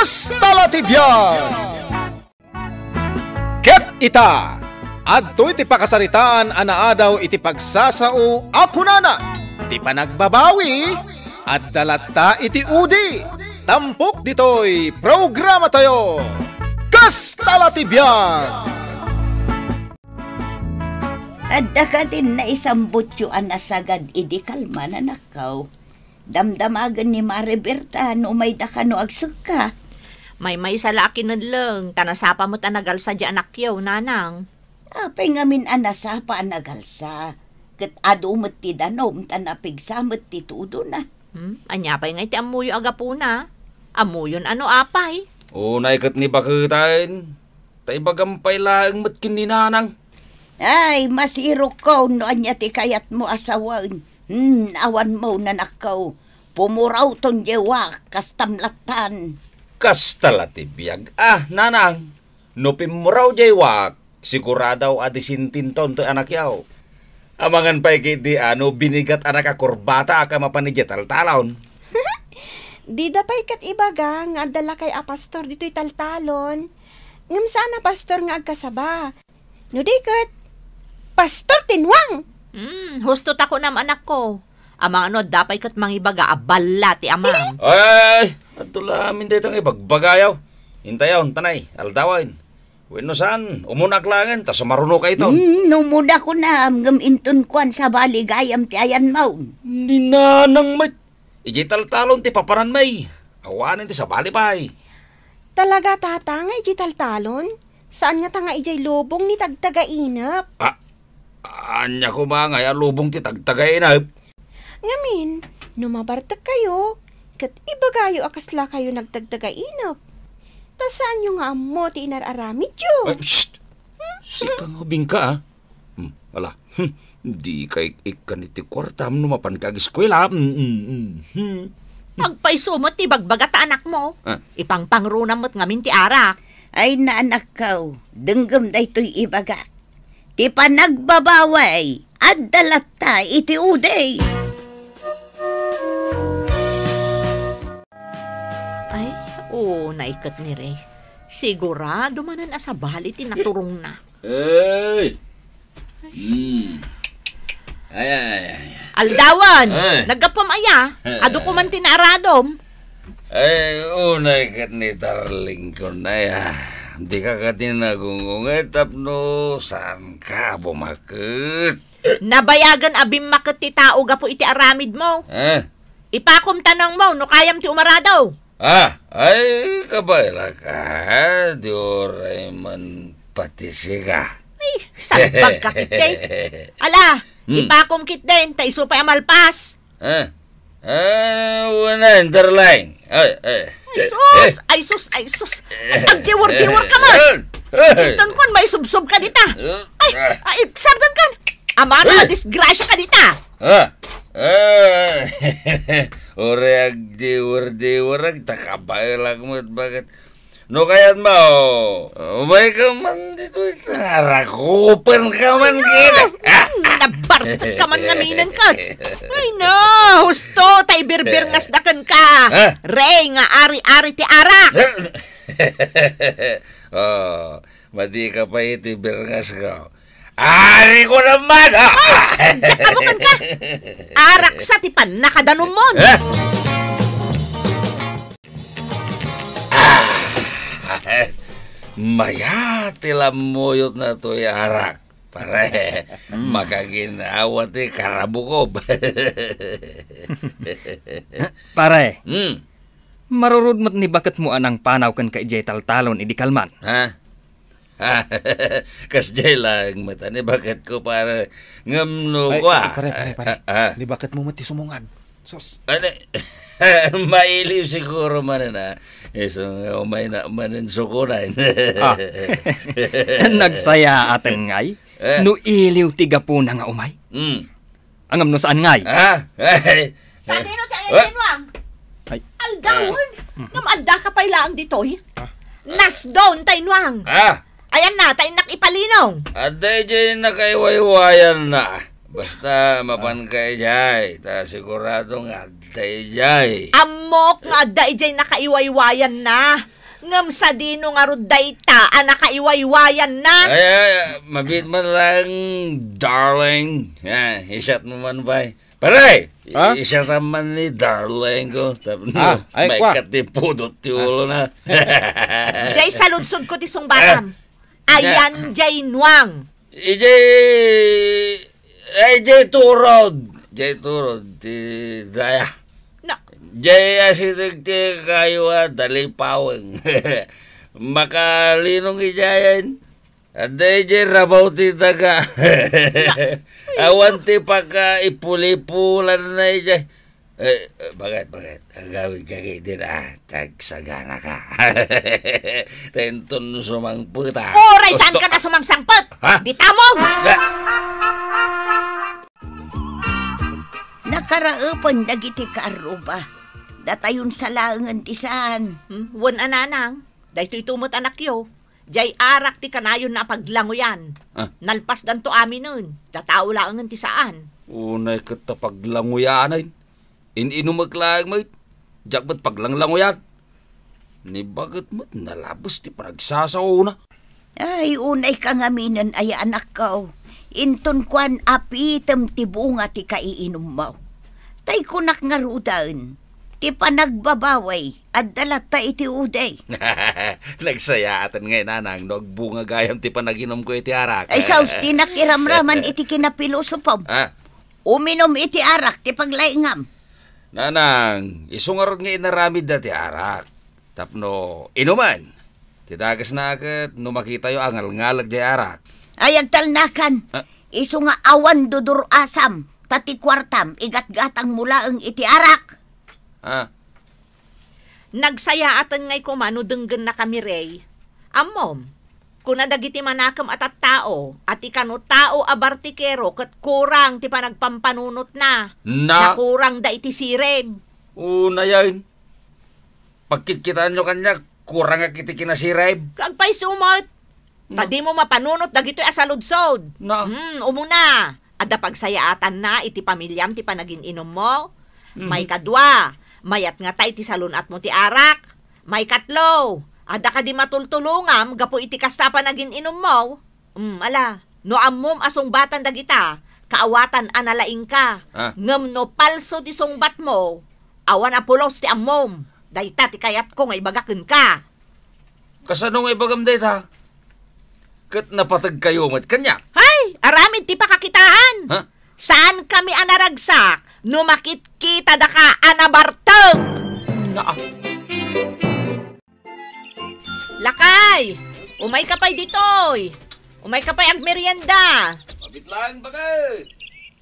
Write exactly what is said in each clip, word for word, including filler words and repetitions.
Kasta la ti biag! Ket ita, adtoy ti pakasaritaan a naadaw iti pagsasao a kunana, ti panagbabawi, adda latta iti udi. Tampok ditoy programatayo, Kasta la ti biag! Adda kadin naisambutyo a nasagad idi kalman, anakko? Damdamagen ni Mare Berta no umayda kano agsekka. Maymaysa la a kinelleng, ta nasapa met a nagalsa di anakyo, nanang. Apay ngamin a nasapa a nagalsa? Ket adu met ti danum, ta napigsa met ti tudona. Hmm? Ania pay ngay ti ammoyo a gapuna? Ammoyon a no apay? Unay ket ni baketen, ta ibagam pay laeng met ken ni nanang. Ay, masirokko no ania ti kayatmo a sawen. Hmm, awanmo, nanakko. Pumurawton diay wak, kastam lattan. Kasta la ti biag. Ah, nanang, no pimmuraw diay wak, sigurado a disintinton ti anakyo. Amangan pay ketdi a no binigat a nakakurbataak a mapan idiay taltalon. Dida pay ket ibaga nga adda lakay a pastor ditoy taltalon. Ngem saan a pastor nga agkasaba. No di ket, Pastor Tinuang! Hmm, husto ta kunam, anakko. Amangan no adda pay ket mangibaga a balla ti amam. Ay, adto la amin dayta nga ibagbagayo. Intayon, tanay, aldawen. Wenno saan, umunak laengen, ta sumaruno kayto. Hmm, umuna kunam, ngem inton kuan sabali gayam ti ayanmo. Ni nanang met, idiay taltalon ti papananmi. Awanen ti sabali pay. Talaga, tata, nga idiay taltalon? Saan ngata nga idiay lubong ni Tagtagainep? Ah, ania koma ngay a lubong ti Tagtagainep? Ngamin, no mabartekkayo, ket ibagayo a kaslakayo nagtagtagainep. Ta saanyo nga ammo ti inar-aramidyo. Ay, psst! Sika nga ubingka, ah. Hmm, ala. Hmm, dika ik-ikkan iti kuartam no mapanka ageskuela. Hmm, hmm, hmm, hmm. Agpayso met ti ibagbaga ta anakmo. Ah. Ipangpangrunam met ngamin ti arak. Ay, naanakko, denggem daytoy ibagak. Ti panagbabawi, adda latta iti udi. Ay, unay ket ni Ray. Sigurado manen a sabali ti naturongna. Ay! Hmm. Ay, ay, ay, ay. Aldawan! Eh. Naggapuam aya? Eh. Adu koman ti naaradom? Ay, unay ket ni darling ko na ya. Dika kadi nagungunget tapno saanka bumaket. Nabayagen a bimmaket ti tao gapu iti aramidmo. Eh? Ipakom tanongmo no kayam ti umarado. Ah, ay, kabaelak, di uray man pati sika. Ay, salbag ka, Kitty. Ala, hmm, ipakom, Kitty, ta isu pay a malpas. Ah, ah, wala, darling. Ay, ay. Ay, sus! Ay, sus! Ay, sus! Agdiwor-diwor ka man! Ay, ay. Inton kuan, maisubsob ka dita! Ay, ay, sardan kan! Amana, ay, disgrasya ka dita! Ah, ah. Uray agdiwor-diwor, agtakabaelak met, bakit? No kayatmo, umay ka man ditoy, arakupen ka man ket. Mm, nabartek ka man ngaminen ket. Ay na, husto, ta ibirbirngas da kenka. Ha? Rey nga ari-ari ti arak. Oh, madi ka pay iti birngas ko. Ari ko naman, ha? Ay, diak a buken ka. Arak sa ti pannakadanummon. Ha? Ah, mayat ti lammuyotna toy arak, pare. Mm. Makaginawa ti karabukob. Pare, mm, marurod met ni baketmo a nangpanaw kenka idiay taltalon idi kalman. Ha? Kasdiay laeng met a ni baketko, pare. Ngem no kua, ay, pare, pare, pare. Ah, ah. Ni baketmo met ti sumungad. Sus. Ano? Mailiw siguro manen, ah. Isu nga umay na manen sukunan. Ah. Nagsayaaten ngay? Eh. No iliw ti gapuna nga umay? Hmm. Ngem no saan ngay? Ah? Ay. Sadino ti ayan, ah, Nuang? Ay. Aldawen? Ah. Ngem adda ka pay laeng ditoy? Ah. Nasdon tay Nuang. Ah. Ayan na, ta innak ipalinong. Adda idiay nakaiwaywayan na. Basta mapan ka idiay, ta sigurado nga ta idiay. Ammok nga adda idiay nakaiwaywayanna. Ngem sadino ngarud dayta a nakaiwaywayanna? Ay, ay, mabiit man lang, darling. Ah, i-shot mo man, bay. Pare! Ha? I-shot man ni darling ko. Tapno, ah, ay, kwa. Maikat ti pudot ti ulo na. Jay saludsod ko ti sungbatam. Ah. Ayan, jay nuang. Ijay, ay, jay turod. Jay turod, ti daya. Na- Jay asideg ti kaywa, dalipaweng. Makalinong ijayan. Adda ijay rabaw ti daga. Na- Awan ti pakaipul-ipulan na ijay. Eh, eh, bakit, bakit? Agawid ka kay din, ah, tagsagana ka. Tenton sumangpet, ah. Uray, saan ka na sumangsangpet? Ha? Di tamong! Na- Nakaraepen dagiti kaarruba. Datayon sa laengen ti saan. Hmm, wen a nanang, daytoy ito met anakyo. Jay arak ti kanayon na paglanguyan. Ah. Nalpasdanto aminen, datao laengen ti saan. Unay ket ta paglanguyanen. In-inumek laeng met, diak met paglanglanguyan. Ni baket met nalabes ti panagsasaona. Ay, unay ka ngaminen, ay anakko. Inton kuan, apitem ti bunga ti kaiinummo. Tay kunak ngaruden, ti panagbabaway, adda latta iti udi. Nagsayaaten ngay, nanang, no agbunga gayam ti panaginumko iti arak. Ay, saus, ti nakiramraman iti kinapilosopom. Ah. Uminum iti arak ti paglaingam. Nanang, isu ngarud nga inaramidda ti arak. Tapno inuman. Ti dagesna ket no makitayo a ngalngaleg jay arak. Ay, agtalnakan. Ah. Isu nga awan dudur-asam, ta ti kuartam, igatgatangmo laeng iti arak. Ah. Nagsayaaten ngay koma no denggennakami, Rey. Ammom, kuna dagiti manakem a tattao a ti kano tao a bartikero ket kurang ti panagpampanunotna. Na- Nakurangda iti sirib. Unayen, pagkitkitaenyo kaniak, kurangak iti kinasirib. Agpayso met. Ta dimo mapanunot dagitoy a saludsod. Na- Hmm, umuna, adda pagsayaatanna iti pamiliam ti panagin-inummo. Mhm. Maikadua, mayat ngata iti salun-atmo ti arak. Maikatlo, adda kadi matultulongam gapu iti kasta a panagin-inummo? Hmm, ala, no ammom a sungbatan dagita, kaawatan a nalaingka. Ah. Ngem no palso ti sungbatmo, awan a pulos ti ammom. Dayta ti kayatko nga ibaga kenka. Kasano nga ibagam dayta? Ket napategkayo met kaniak. Hay! Aramid ti pakakitaan! Ha? Saankami a naragsak no makitkitadaka a nabartek! Naa. Lakay! Umayka pay ditoy! Umayka pay agmerienda! Mabit laeng, baket!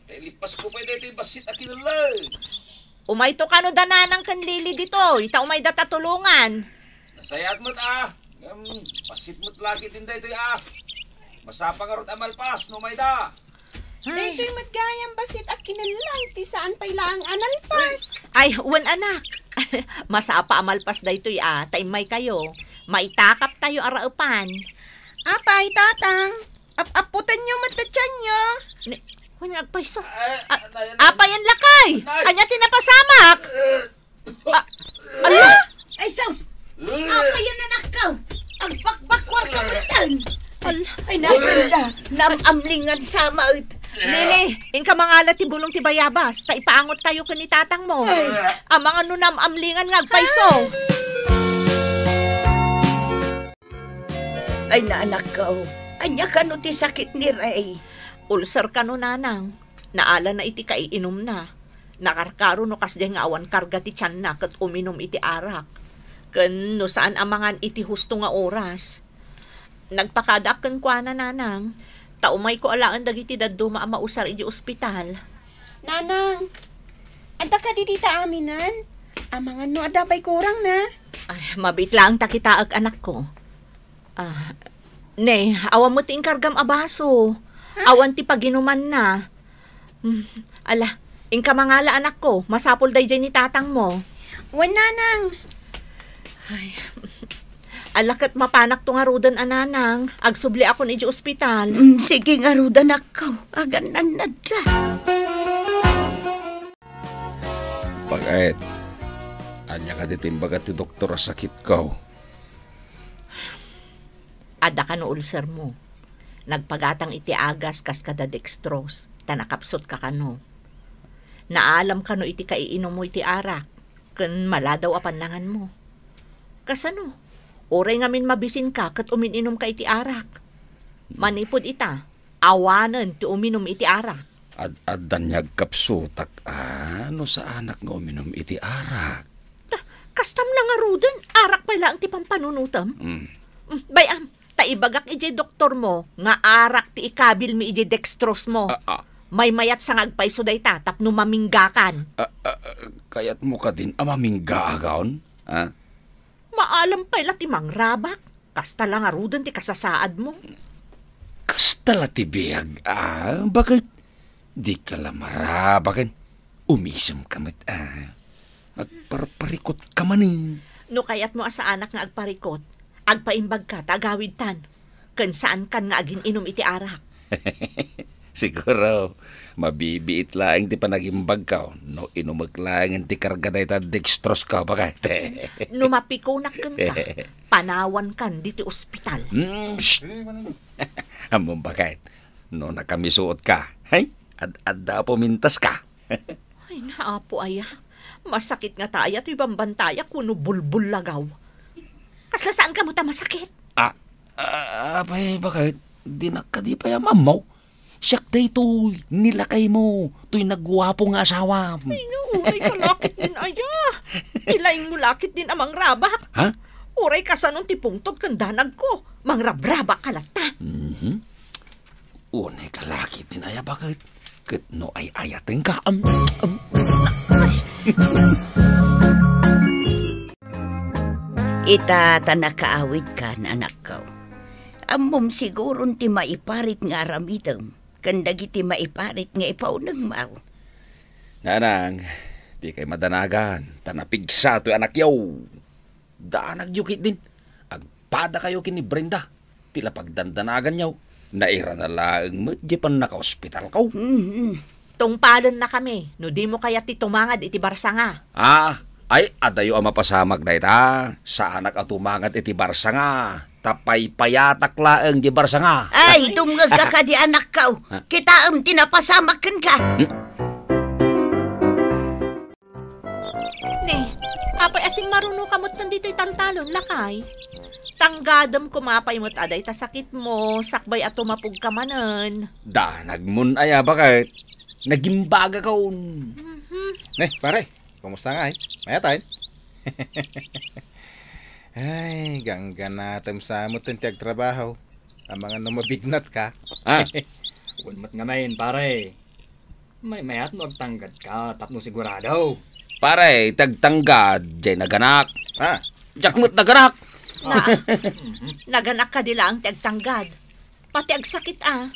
Tay lipasko pay daytoy bassit a kinelleg. Umayto kano da nanang ken Lily ditoy, ta umayda ta tulongan. Nasayaat met a. Ngem, bassit met lagi din daytoy a. Masapa ngarud a malpas no umayda. Ay. Daytoy met gayam bassit a kinelleg ti saan pay laeng a nalpas. Ay, wen anak. Masapa a malpas daytoy a, ta immaykayo. Maitakaptayo a raepan. Apay, tatang? Ap-aputenyo met ta tianyo. Ne, wen nga agpayso. Ah, ah, nay, nay. Apay, lakay? Nay. Ania ti napasamak? Ah, ala? Ay, sus! Apay, anakko! Agbakbakuar ka met ten. Al-, ay, nagranda. Naam-amlingan sa maet. Lili, inka mangala ti bulong ti bayabas, ta ipaangot tayo ken ni tatang mo. Ay. Amangan no naam-amlingan nga agpayso. Ay, naanakko, ania kano ti sakit ni Ray? Ulcer kano, nanang. Naalana iti kaiinumna. Nakarkaro no kasdiay nga awan karga ti tianna ket uminum iti arak. Ken no saan a mangan iti husto nga oras. Nagpakadaak kenkuana, nanang. Ta umayko alaen dagiti dadduma a mausar iti ospital. Nanang, adda kadi dita aminen? Amangan no adda pay kurangna? Ay, mabit laeng ta kitaek, anakko. Ah, ne, awan met ti inkargam a baso. Ah? Awan ti paginumanna. Hmm, ala, inka mangala, anakko, masapul daydiay ni tatang mo. Wen, nanang. Ay. Ala ket mapanakto ngaruden a nanang, agsubliakon iti ospital. Mm, sige ngarud, anakko, agannannadka. Pag Ket, ania kadi ti imbaga ti doktor a sakitko? Adda kano ulsermo. Nagpagatang iti agas kas kada dextrose, ta nakapsutka kano. Naalam kano iti kaiinummo iti arak, ken maladaw a pannanganmo. Kasano? Uray ngamin mabisinka ket umin-inumka iti arak. Manipud ita, awanen ti uminum iti arak. Ad-addan nga agkapsutak, a, no saanak nga uminum iti arak. Ta, kastam la ngaruden, arak pay laeng ti pampanunotem. Mm. Mm, bay-am, ta ibagak idiay doktormo nga arak ti ikabilmi idiay dextrose mo. A, a. Maymayat sa nga agpayso dayta tapno maminggakan. A, a, a, kayatmo kadin a mamingga, agaon? A? Maalam pay la ti mangrabak. Kasta la ngaruden ti kasasaadmo. Kasta la ti biag, a, baket? Dika la marabaken. Umisemka met, a. Agparparikotka manen. No kayatmo a saanak nga agparikot, agpaimbagka ta agawidtan. Ken saankan nga agin-inum iti arak. Siguro, mabibiit laeng ti panagimbagko no inumek laengen ti karga dayta dextrose ko, baket. No mapikunak kenka, panawankan ditoy ospital. Mm, shh! Ammom, baket, no nakamisuotka, hay, ad-adda a pumintaska. Ay, na, Apo aya. Masakit ngata aya toy bambantayak wenno bulbullagaw. Kasla saanka met a masakit? A, a, apay, baket, dinak kadi pay a mammaw. Siak daytoy, ni lakaymo, toy naguapo nga asawam. Ay, no, uray ka la ketdin aya. Ti laingmo la ketdin a mangrabak. Ha? Uray kasanon ti pungtot ken danagko, mangrabrabak ka latta. Mhm. Unay ka la ketdin aya, baket. Ket no ay-ayatenka, am, am. Ita ta nakaawidkan, anakko. Ammom siguron ti maiparit nga aramidem ken dagiti maiparit nga ipaunegmo. Nanang, dikay madanagan, ta napigsa toy anakyo. Danagyo ketdin. Agpadakayo ken ni Brenda. Ti la pagdandanaganyo, nairana laeng met diay pannakaospitalko. Mhm. Tungpalennakami no dimo kayat ti tumangad iti barsanga. A, ay, adayo a mapasamak dayta. Saanak a tumangad iti barsanga. Ta paypayatak laeng diay barsanga. Ay, dumngegka kadi, anakko. Ha? Kitaem ti napasamak kenka. Hmm? Ne, apay a simmarunoka metten ditoy taltalon, lakay? Tanggadem koma pay met a dayta sakitmo, sakbay a tumapogka manen. Danagmon aya, baket? Nagimbagakon. Mhm. Ne, pare, kumusta ngay? Mayat, ay? Ay, gangganatem sa metten ti agtrabaho. Amangan no mabignatka. A? Wen met ngamin, pare. Maymayat no agtanggadka tapno sigurado. Pare, ti agtanggad, diay naganak. A? Diak met naganak. Na, naganak kadi laeng ti agtanggad. Pati agsakit a.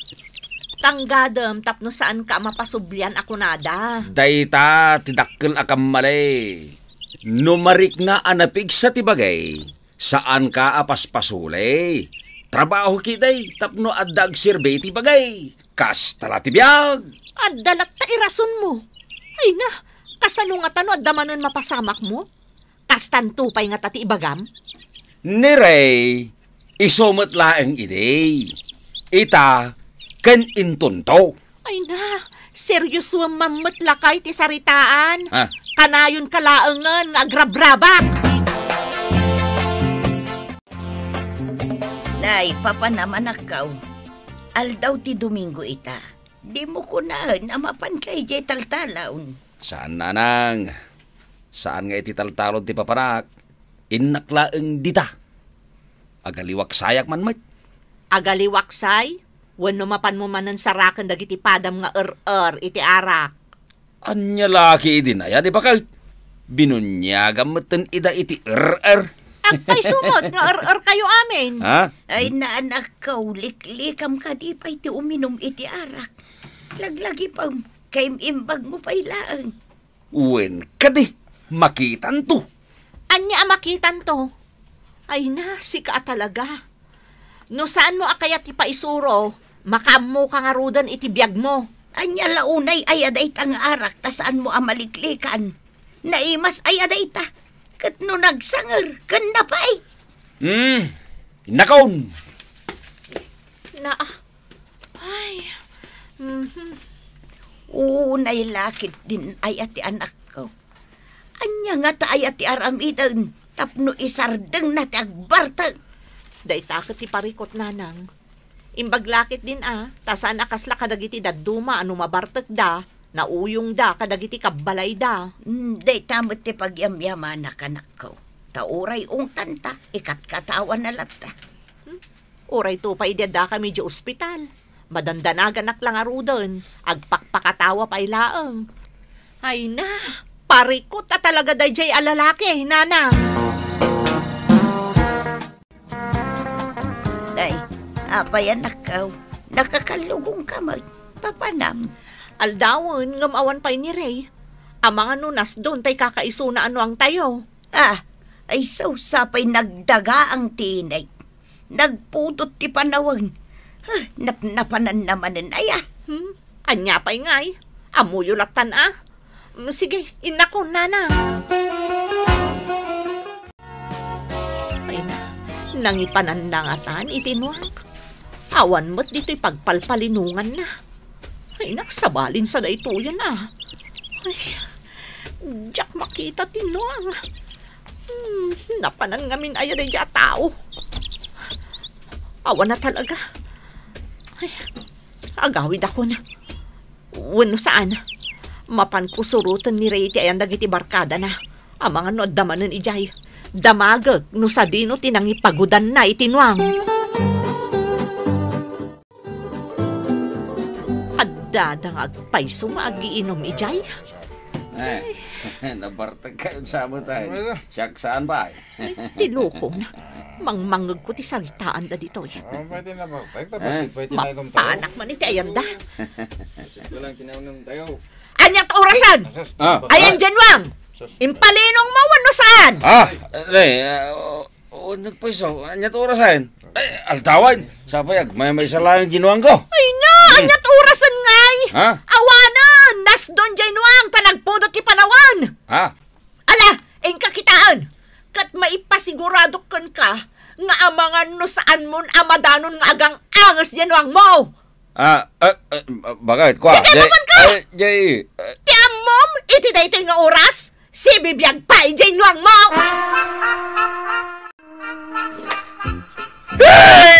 Tanggadem tapno saanka a mapasublian a kunada. Dayta ti dakkel a kammali. No marikna a napigsa ti bagay, saanka a paspasulay. Trabaho ketdi tapno adda agserbi iti bagay. Kasta la ti biag. Adda latta irasonmo. Ay na, kasano ngata no adda manen mapasamakmo? Kastanto pay ngata ti ibagam? Nirey, isu met laeng idi. Ita ken intonto. Ay na, seriosoem man met lakay ti saritaan. A? Kanayonka laengen nga agrabrabak. Nay, papanam, anakko. Aldaw ti Domingo ita. Dimo kunaen a mapanka idiay taltalon. Saan, nanang. Saan nga iti taltalon ti papanak. Innak laeng dita. Agaliwaksayak man met. Agaliwaksay? Wenno mapanmo manen saraken dagiti padam nga er-er iti arak? Ania la ketdin aya, ni baket? Binuniagam metten ida iti er-er. Agpayso met nga er-erkayo amin. A? Ay, naanakko, liklikam kadi pay ti uminum iti arak. Laglagipem, kaim-imbagmo pay laeng. Wen kadi, makitanto. Ania a makitanto? Ay na, sika a talaga. No saanmo a kayat ti paisuro, makaammoka ngaruden iti biagmo. Ania la unay aya dayta nga arak ta saanmo a maliklikan? Naimas aya dayta, ket no nagsanger, ken napait. Hmm, innakon. Na, ay, mhm. Unay la ketdin aya ti anakko. Ania ngata aya ti aramiden tapno isardengna ti agbartek? Dayta ket ti parikut, nanang. Imbag la ketdin a, ta saan a kasla kadagiti dadduma a no mabartekda, nauyongda kadagiti kabbalayda. Hmm, dayta met ti pagyamyamanak, anakko. Ta uray ungtanta, ikatkatawana latta. Hmm? Uray to pay idi addakami idiay ospital. Madandanaganak la ngaruden, agpakpakatawa pay laeng. Ay na, parikut a talaga daydiay a lalaki, nanang. Ay, apay, anakko, nakakallugongka met. Papanam? Aldawen, ngem awan pay ni Ray. Amangan no nasdon tay kakaisuna a nuangtayo. Ah, ay, sausa pay nagdagaang ti inek. Nagpudot ti panawen. Huh, napnapananna manen aya. Hmm? Ania pay ngay? Ammoyo lattan a. Mm, sige, innakon, nanang. Ay na, nangipananna ngatan iti nuang. Awan met ditoy pagpalpalinonganna. Ay na, sabalin sa daytoyen a. Ay, diak makita ti nuang. Hmm, napanan ngamin aya daydiay a tao. Awan a talaga. Ay, agawidakon. Wenno saan, mapanko suroten ni Ray ti ayan dagiti barkadana. Amangan no adda manen idiay. Damagek no sadino ti nangipagudanna iti nuang. Addada nga agpayso nga agiinom idiay. Eh, nabartek kayo sa amin tayo. Ano? Siak saan ba? Ti lokon, mangmangegko ti saritaanda ditoy. Awan pay ti nabartek, ta bassit pay ti nainom tayo. Mapanak man iti ayanda. Bassit ko lang ti nainom tayo. Aniat orasen? Ah. Ayan diay nuang. Sus. Impalinong mo wenno saan? Ah, eh, ah, o, o, nagpayso. Aniat orasen? Ay, aldawen. Sapay, agmaymaysa lang diay nuangko. Ay na, aniat orasen ngay? Ha? Awanen, nasdon diay nuang, ta nagpudot ti panawen. Ha? Ala, inka kitaen, ket maipasiguradok kenka nga amangan no saanmon a madanon nga agang-anges diay nuangmo. Ah, ah, ah, bakit? Kwa, sige, jay, pamanka! Eh, jay, eh. Ti ammom, iti daytoy nga oras, sibibiag pay diay nuangmo! Ay!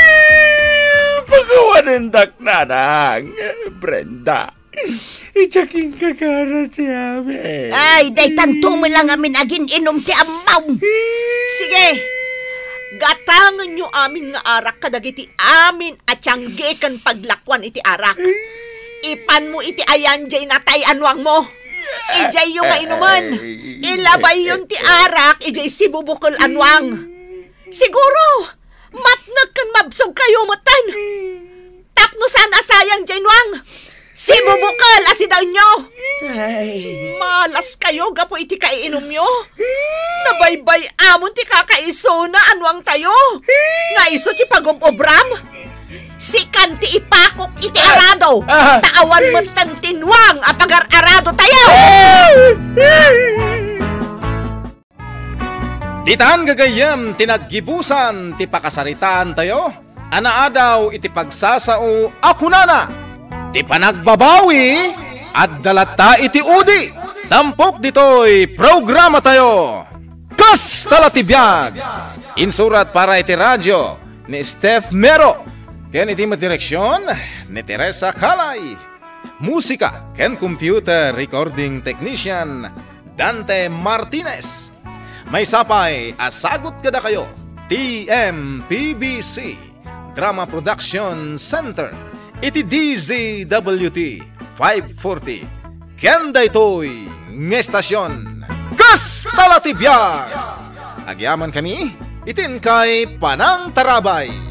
Pagawanen dak, nanang, Brenda. Idiak inkagara ti amin. Ay, daytanto met lang amin agin-inom ti ammom. Sige, gatangenyo amin nga arak kadagiti amin a tianggi ken paglakuan iti arak. Ipanmo iti ayan diay natay a nuangmo. Idiayyo nga inumen. Ilabayyon ti arak idiay sibubukel a nuang. Siguro, mapnek ken mabsogkayo metten. Tapno saan a sayang diay nuang, sibubukel a sidaenyo. Ay. Malaskayo gapu iti kaiinumyo. Nabaybay-amon ti kakaisuna a nuangtayo. Nga isu ti pagub-ubram. Sikan ti ipakok iti arado. Ah. Ta awan metten ti nuang a pagar-aradotayo. Ditan gagayyem ti naggibusan ti pakasaritaantayo a naadaw iti pagsasao a kunana, "Ti panagbabawi adda latta iti udi." Tampok ditoy programatayo, Kasta la ti biag! Insurat para iti radio ni Steph Mero, ken iti direksion ni Teresa Calay. Musika ken computer recording technician, Dante Martinez. Maysa pay a sagut kadakayo, T M P B C Drama Production Center, iti D Z W T five forty. Ken daytoy nga estasion, Kasta la ti biag! Agyamankami iti inkay panangtarabay.